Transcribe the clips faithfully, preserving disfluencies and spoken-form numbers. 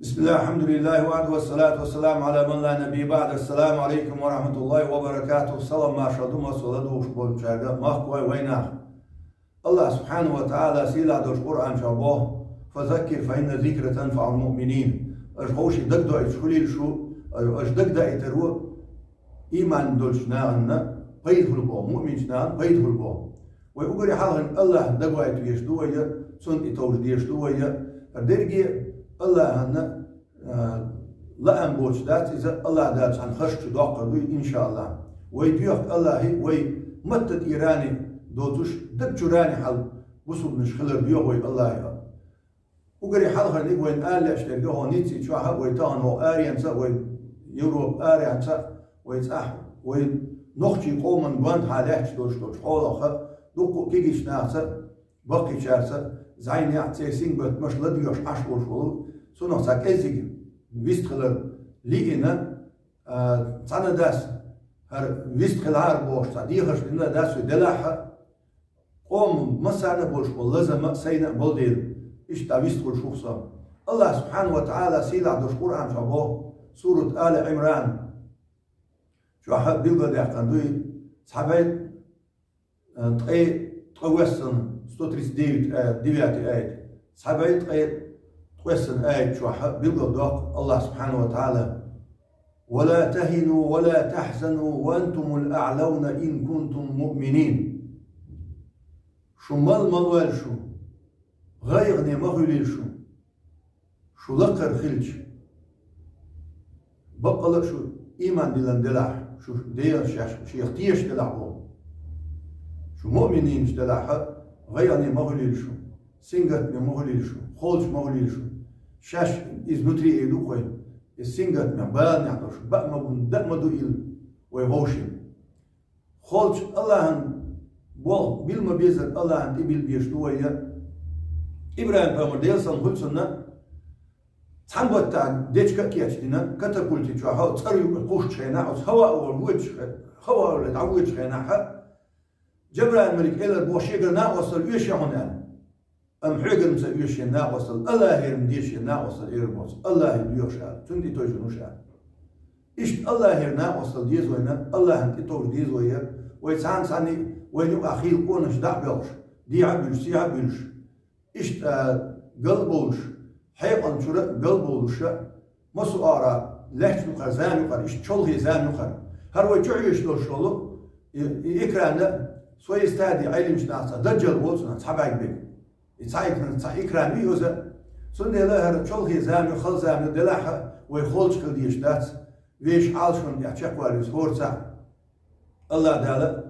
بسم الله، الحمد لله وحده، والصلاة والسلام على من لا نبي بعده. السلام عليكم ورحمة الله وبركاته. Салам-маршал ду массо а ладувгӀаш болчаьрга, махкахой, вайнах. АллахӀ субхьанаху ва тагӀала сийлахь долчу Къуръан чохь боху: «فذكر فإن الذكرى تنفع المؤمنين». Аша ховший дагадоуьйтуш хуьлийла шу, аша дагадоуьйтур ву ийман долчу нахана пайда хуьлу боху, муъминчу нахана пайда хуьлу боху. Вай уггаре хьалха АллахӀ дагавайта везаш ду вай, Цунна тӀетовжа дезаш ду вай. ХӀара дерриге АллахӀана, а, лаам боцуш дац иза, АллахӀ Дала цхьана хазачу доккхур дуй, иншааллахӀ. Вай доьху АллахӀе, вай матта тӀерани доцуш, даг чурани хьал бусулбанаш хилар доьху вай АллахӀе. Уггаре хьалхарниг вайна ала лаьаш дерг хӀокху ницкъ чохь а, вай тахана ву аренца а, вай Европа аренца а, вай цӀахь, вай нохчийн къоман гонаха лаьтташ долуш долчу хьолах а, дуккха а кегийчу нахаца а, баккхийчаьрца а, зӀенех а, церан сингаттамаш ладоьгӀуш Ӏаш волуш волу, цунах цхьа кӀеззиг вистхилар лиъна, а, цхьана дас, хӀара вистхилахьара бохуш, цхьа дехарш дина дас ву делахь а, къоман массарна а болуш болу лазам а сайна а болу дела, иштта вистхуьлуш ву-кх со. АллахӀ субхьанаху ва тагӀала сийлахь долчу Къуръан чохь боху, сурат Ала Ӏимран чохь а билгалдаьккхина дуй, цхьа бӀе, э, ткъе, ткъе воьссана, сто тридцать девять, э, девятый аят, цхьа бӀе ткъе ткъоьссана аят чохь а билгалдоккху АллахӀ субхьанаху ва тагӀала: «ولا تهنوا ولا تحزنوا وأنتم الأعلون إن كنتم مؤمنين». Шу мала ма лойла шу, гӀайгӀане ма хуьлийла шу, шу лакхара хилча. Баккъала а шу ийман диллина делахь, шу Делан шаьш шех тешаш делахь боху. Шу муъмининаш делахь а, гӀайгӀане ма хуьлийла шу, сингаттаме ма хуьлийла шу, холчу ма хуьлийла шу. Шаьш изнутри эр ду-кх вай, иза сингаттамехь, баланехь долуш, баа ма бу, даа ма ду ила вай вовшийн. Холчу АллахӀан болх билла ма беззара АллахӀан тӀе билла безаш ду вай. ИбрахӀим-пайхамар, Делан салам хуьлда цунна, цхьана баттахь дечка а кечдина, катапульти чохь а цӀар юкъа кхуссучу хенахь, оцу хӀаваъ волу воьдучу хе-, хӀаваъ волу дӀавоьдучу хенахь а, Жабраил-малик элира боху шегара накъосталла оьшу хьуна аьлла. Амма хьоьгара-м ца оьшу шен накъосталла, АллахӀера-м деза шен накъосталла элира боху, АллахӀе доьхуш аьлла, Цунна тӀетовжина ву ша аьлла. Иштта АллахӀера накъосталла деза вайна, АллахӀана тӀетовжа деза вай, вай цхьана-цхьанний вайна юкъахь хийла къонахчаш дӀа а боьлхуш, дехьа а буьлуш, сехьа а буьлуш, иштта, а, галбовлуш, хьекъална чуьра а галбовлуш а, массо а агӀора лаьтташ ю-кх хӀара зама, ю-кх хӀара, иштта чолхе зама ю-кх хӀара. ХӀара вай чу хьоьжуш долуш волу и, и экран а, своей стадии Ӏелимчу нахаца Даджал олу цунах, цхьа бӀаьрг берг. И цхьа экран, цхьа экран ю иза. Цундела хӀара чолхе зама ю, хала зама ю делахь а, вай холчу хила дезаш дац. Вешан Ӏалашонна тӀехь чекхвалийта веза хӀорца а. АллахӀ Дала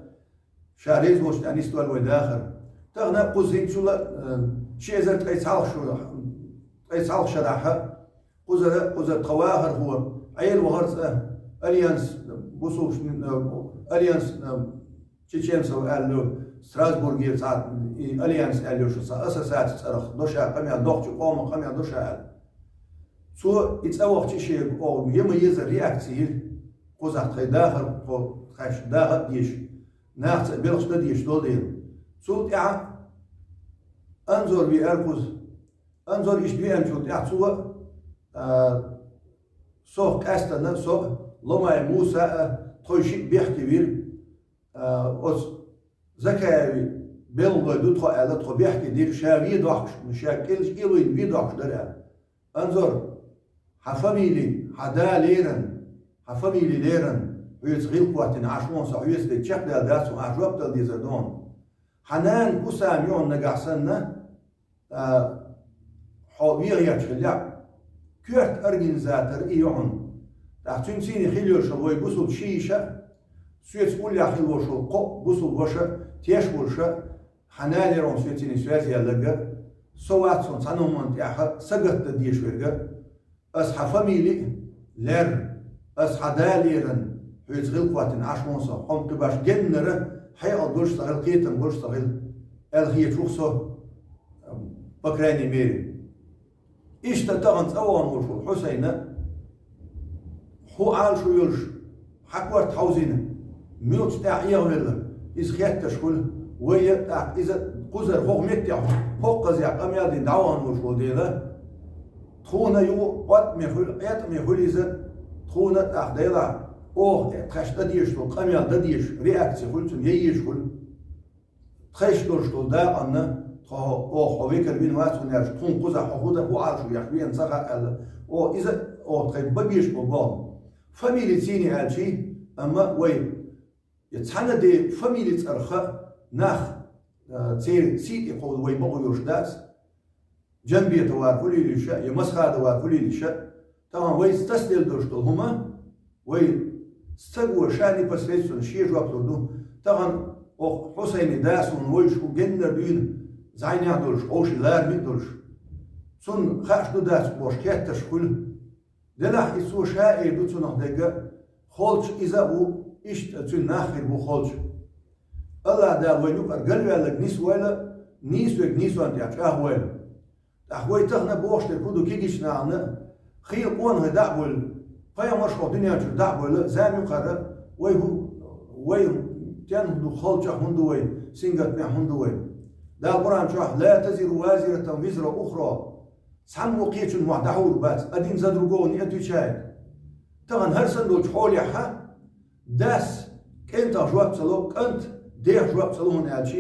Ша реза волчу тӀехь нисдойла вай дахар. Тахана кхузза хӀинцул а, э, ши эзар ткъе цхьалха шура-, ткъе цхьалха шарахь а, кхузара, кхузара тхан вахархо, Ӏела вахара цкъа, Альянс, бусулбанаш, э, Альянс, э, чеченцев аьлла ю, Страсбургера цхьа, и Альянс аьлла йолуш цхьа ассоциаци цӀарах до ша къамел, нохчийн къоман къамел до ша аьлла. Цо и цӀа вахча шега оха ма-еззара реакци йира, кхузахь тхайн дахар, тхо, тхаьш даха а дезаш, нахаца а белхаш дан дезаш долу дела. Цул тӀаьхьа Анзор веара кхуза. Анзор иштта веанчул тӀаьхьа цо, а, сох къаьстана, со а, Ломай Муса а, тхо шиъ бехке вира. А, оцу Закаеви белхалой ду тхо аьлла, тхо бехке дира, ша вен дохкуш, ша кӀелча кӀелвина вен дохкуш дара аьлла. Анзор, хьан фамили, хьан да леран, хьан фамили леран, хьоьца гӀиллакх хӀоттийна Ӏаш ву хьуна со, хьоьца дерг чекхдаьлла дац хьуна, ахь жоп дала дезар ду хьуна. Хьан нана Усама ю хьуна нагахь санна, а, хьо вен гӀерташ хиллехь, коьрта организатор и ю хьуна. ТӀаккха цуьнан цӀийне хила йолуш вай бусулба ши йиша, соьца уллехь хила волуш волу кхо бусулба ваша, теш волуша, хьан нана яра хьуна соьца цӀийне связь яьлларг а, со вац хьуна цхьана хӀуманна тӀехь сагатдан дезаш верг а, ас хьан фамили а лерра, ас хьан да леран, хьоьца гӀиллакх хӀоттийна Ӏаш ву хьуна со, хьо-м кхин баш геннара, хьекъал долуш ца хила, кхетам болуш ца хила, аьлла хеташ ву-кх со, по крайней мере. Иштта тахана цӀа вахана волуш волу Хьусайна, хӀун Ӏалашо йолуш, хьан корта хьовзийна, муьлхачу тӀехь эгӀавелла, иза хетташ хуьлу, вай а тӀаккха иза кхузара хӀокху меттехь, хӀокхузахь къамел дина дӀавахана волуш волу дела, Тхуна юха къотӀаме хуьлу, къетӀаме хуьлу иза, тхуна тӀаккха делахь, оха тхаьш дан дезаш долу къамел дан дезаш, реакция хуьлу цуьнан, ян езаш хуьлу. Тхаьш долуш долу дакъанна, тхо, оха хьо векал вина вац хьуна аьлча, тхуна кхузахь хьо хӀун дан, хӀун Ӏалашо еш веана ца хаьа аьлла, оха иза, оха тхайн бан безаш болу боху. Фамилия цӀийне аьлчий, амма вай, я цхьана де фамилия цӀарах нах, а, церан сий тӀе кховла вай бакъо йолуш дац, Джамбетов вара хуьлийла иша, я Масхадов вара хуьлийла иша, тахана вайца тасделла долуш долу хӀума, вай стаго ша непосредственно шен жоп лур ду. Тахана оха Хьусайни да суна вевзаш ву геннара дуьйна, зӀенехь долуш, хьоший лараме а долуш. Цунна хууш ду дац бохуш хеттарш хуьлу. Делахь и цо ша эр ду цунах дерг а, холча иза а ву, иштта цуьнан нах хир бу холча. АллахӀ Дала вайна юкъара галваьлларг нисвойла, нийсверг нийсонна тӀехь чӀагӀвойла. ТӀаккха вай тахана бохуш дерг хӀун ду кегийчу нахана, хийла къонахий дӀа а бовла, пайхамарш хӀокху дуьнен чуьра дӀа а бовла, зама юкъара вай хӀун, вай стенна ду, холчахь хӀунда ду вай, сингаттамехь хӀунда ду вай? Дала Къуръан чохь: «Ла тазиру вазиратун визра ухра». Цхьаммо кхечунна мохь дӀахьур бац, один за другого не отвечает. Тахана хӀара санна долчу хьолехь дас кӀентах жоп ца ло, кӀант дех жоп ца ло хӀунда аьлча,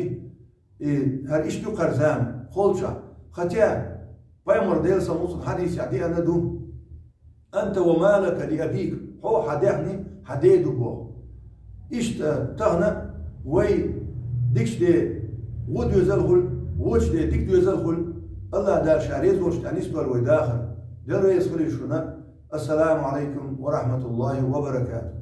и хӀара иштта ю кхара зама, холчахь. Хотя пайхамар Делан салам хьадисехь деана ду: «Анта ва малука ли абик», хьо, хьан дегӀни хьан ден ду боху. Иштта тахана вай дикачу ден вон доьзал хуьлу, вочу ден дика доьзал хуьлу. АллахӀ Дала ша реза волчу тӀехь нисдойла вай дахар. Дела реза хуьлийла шуна. Ассаламу Ӏалайкум ва рахьматуллахӀи ва баракатух.